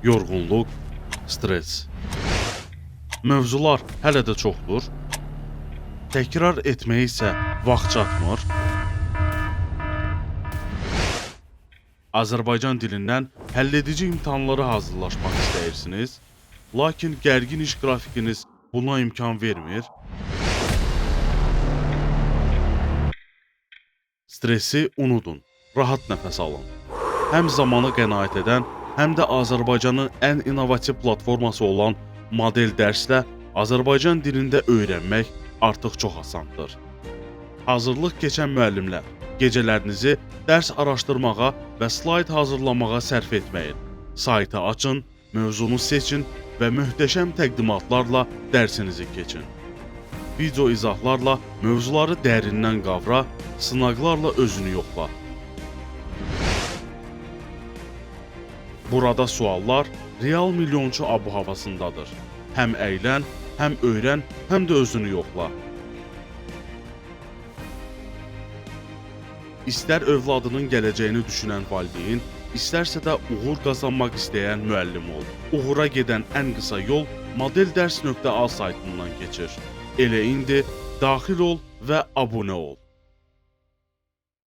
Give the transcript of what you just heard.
Yorğunluq, stres. Mövzular hələ də çoxdur. Təkrar etməyə isə vaxt çatmır. Azərbaycan dilindən həlledici imtahanlara hazırlaşmaq istəyirsiniz, lakin gərgin iş qrafikiniz buna imkan vermir. Stresi unudun, rahat nəfəs alın. Həm zamana qənaət edən, həm də Azərbaycanın ən innovativ platforması olan model dərslə Azərbaycan dilində öyrənmək artıq çox asandır. Hazırlıq keçən müəllimlər, gecələrinizi dərs araşdırmağa və slayd hazırlamağa sərf etməyin. Saytı açın, mövzunu seçin və möhtəşəm təqdimatlarla dərsinizi keçin. Video izahlarla mövzuları dərindən qavra, sınaqlarla özünü yoxla. Burada suallar real milyonçu abu-havasındadır. Həm əylən, həm öyrən, həm də özünü yoxla. İstər övladının gələcəyini düşünən valideyn, istərsə də uğur qazanmaq istəyən müəllim ol. Uğura gedən ən qısa yol modeldərs.az saytından keçir. Elə indi daxil ol və abunə ol.